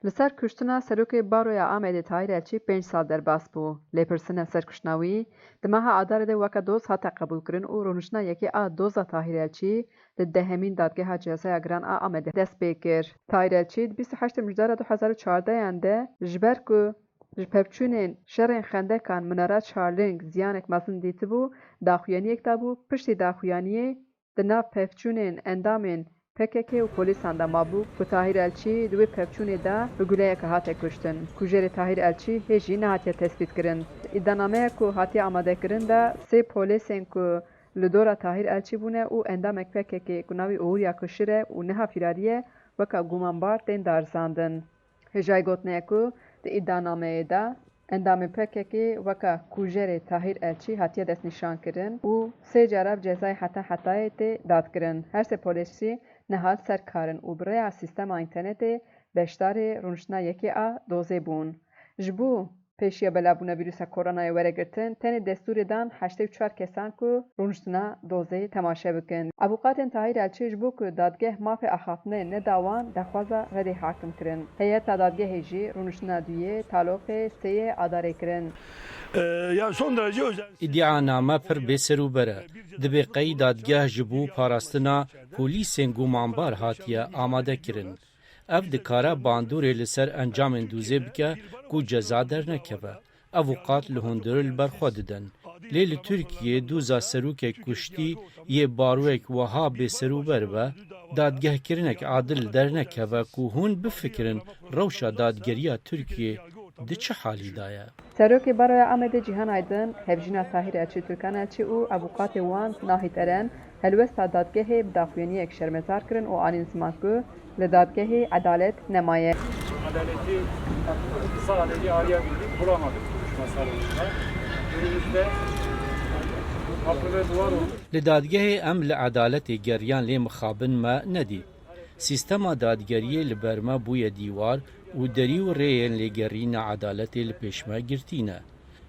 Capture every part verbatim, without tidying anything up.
Li ser kuştina Serokê Baroya Amedê Tahîr Elçî pênc sal derbas bû. Lêpirsîna ser kuştina wî di meha Adarê de weke doz hate qebûlkirin û rûniştina yekê a doza Tahîr Elçî li dehemîn Dadgeha Cezaya Giran a Amedê dest pê kir. Tahîr Elçî di bîst û heştê Mijdara du hezar û çardeyan de ji ber ku ji pevçûnên şerên xendekan Minara Çarling ziyanek mezin dîtibû, daxuyaniyek dabû, piştî daxuyaniyê di nav pevçûnên endamên P K K û polîsan de mabû ku Tahîr Elçî di wê pevçûnê de bi guleyeke hate kuştin. Kujerê Tahîr Elçî hê jî nehatiye tespîtkirin. Îddianameya ku hatiye amadekirin de sê polêsên ku li dora Tahîr Elçî bûne û endamek P K K ku navê Uğur Yakışır e û niha firarî ye, weke gumanbar tên darizandin. Hêjayî gotinê ye ku di îddianameyê de endamê P K K weke kujerê Tahîr Elçî hatiye destnîşankirin û sê cara bi cezayê heta hetayê tê dadkirin. Her sê polês jî niha li ser kar in û bi rêya sîstema înternetê beşdarê rûniştina yekê a dozê bûn. Ji bo pêşiya belabûna vîrusa koronayê were girtin, tenê destûrê dan heştê û çar kesan ku rûniştina dozê temaşe bikin. Avûkatên Tahîr Elçî ji bo ku dadgeh mafê axaftinê neda wan, daxwaza redê hakim kirin. Heyeta dadgehê jî rûniştina duyê, taloqê, sêyê Adarê kirin. Ee, ya son derece özel. Îdîaname pir bêserûber e. Dibê qey dadgeh ji bo parastina polîsên gumanbar hatiye amade kirin. Ev dikare bandorê li ser encamên dûzê bike ku ceza dernekeve. Avûkat li hundir li ber xwe didin. Lê li Tirkiyê dûza serokek kuştî yê baroyek wiha bêserûber be, dadgehkirinek adil dernekeve ku hûn bifikirin rewşa dadgeriya Tirkiyê di çi halî de ye. Serokê Baroya Amedê Cîhan Aydin, hevjîna Tahîr Elçî, Türkan Elçî û avûkatê wan Nahît Eren helwesta dadgehê bi daxuyaniyek şermezar kirin û anîn ziman ku li dadgehê edalet nemaye. Adaleti kısa adeti arayabildik, bulamadık duruşma salonunda. Günümüzde haklı ve doğal oldu. Li dadgehê em li edaletê geriyan lê mixabin me nedî. Sîstema dadgeriyê li ber me bûye dîwar û derî û rêyên lêgerîna edaletê li pêş me girtî ne.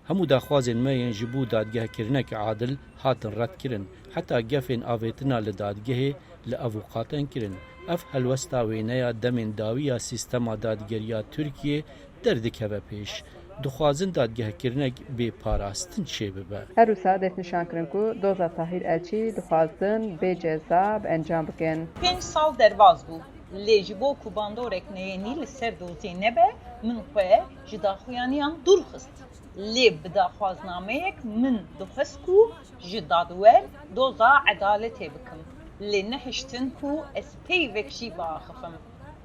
Hemû daxwazên me yên ji bo dadgehkirinek adil hatin redkirin, heta gefên avêtina li dadgehê li avûkatan kirin. Ev helwesta wêneya demên dawî ya sîstema dadgeriya Tirkiyê derdikeve pêş. Dixwazin dadgehkirinek bê parastin çêbibe. Her wisa destnîşan kirin ku doza Tahîr Elçî dixwazin bê ceza bi encam bikin. Pênc sal derbas bû, lê ji bo ku bandorek neyenî li ser dozê nebe, min xwe ji daxuyaniyan dûr xist. Lê bi daxwaznameyek min dixwest ku ji dadwer doza edaletê bikim. Lê nehiştin ku ez peyvek jî biaxifim.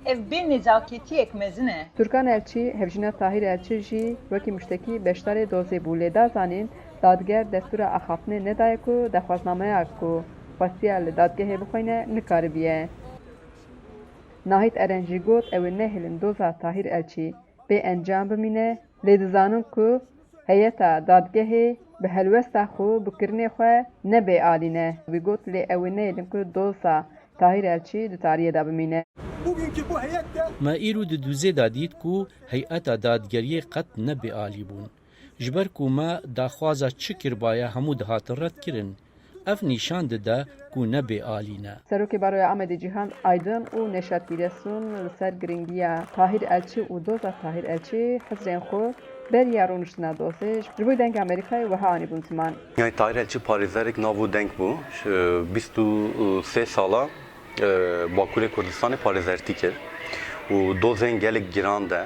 Ev bê nezaketiyek mezin e. Türkan Elçî, hevjîna Tahîr Elçî jî wekî muştekî beşdarê dozê bû, lê da zanîn, dadger destûra axaftinê nedaye ku daxwaznameya ku xwestiye li dadgehê bixwîne, nikaribiye. Nahît Eren jî got, ew ê nehêlin doza Tahîr Elçî bê encam bimîne, lê dizanin ku heyeta dadgehê bi helwesta xwe, bi kirinê xwe ne bêalî ne. Wî got, lê ew ê nehêlin ku doza Tahîr Elçî di tariyê de bimîne. Bugünkü bu heyet de Me îro di dûzê de dît ku heyeta dadgeriyê qet ne bêalî bûn. Ji ber ku me daxwaza çi kiribaye hemû dihatin redkirin. Ev nîşan dide ku ne bêalî ne. Serokê Baroya Amedê Cîhan Aydin û Neşat Giresun li ser giringiya Tahîr Elçî û doza Tahîr Elçî hizrên xwe beriya rûniştina dozê ji bo Dengê Amerîkayê wiha anîbûn ziman. Yani Tahir Elçi parêzerek nav û deng bû. Ji bîst û sê sala, e, Bakurê Kurdistanê parêzertî kir û dozên gelek giran de,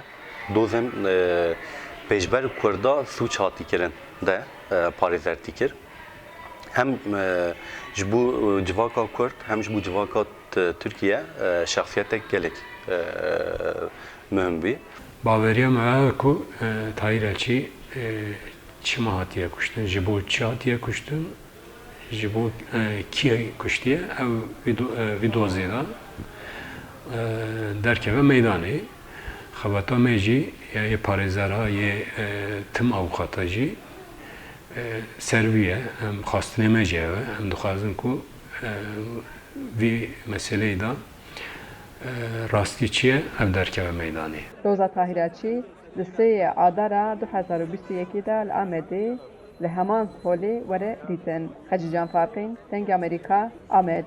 dozên, e, pêşber Kurda sûc hatî kirin de, e, parêzertî kir. Hem, e, ji bo, e, civaka Kurd, hem ji bo civaka t-, Tirkiye, e, şexsiyetek gelek, e, muhim bî. Baweriya me ew e ku, e, Tahîr Elçî, e, çima hatiye kuştin, ji bo çi hatiye kuştin, ji bo, e, kî kuştiye, ew vî do-, e, vî dozê de, e, derkeve meydanê. Xebata me jî, ya yê parêzera, yê, e, tim avûkata jî, e, ser vî ye. Em xwestinê me jî ew e. Em dixwazin ku, e, vî meseleyê de, e, rastî çi ye, ev derkeve meydanê. Doza Tahîr Elçî di sê Adara du hezar û bîst û yekê de li Amedê li heman holê were dîtin. Hecî Can Farqîn, Dengê Amerîka, Amed.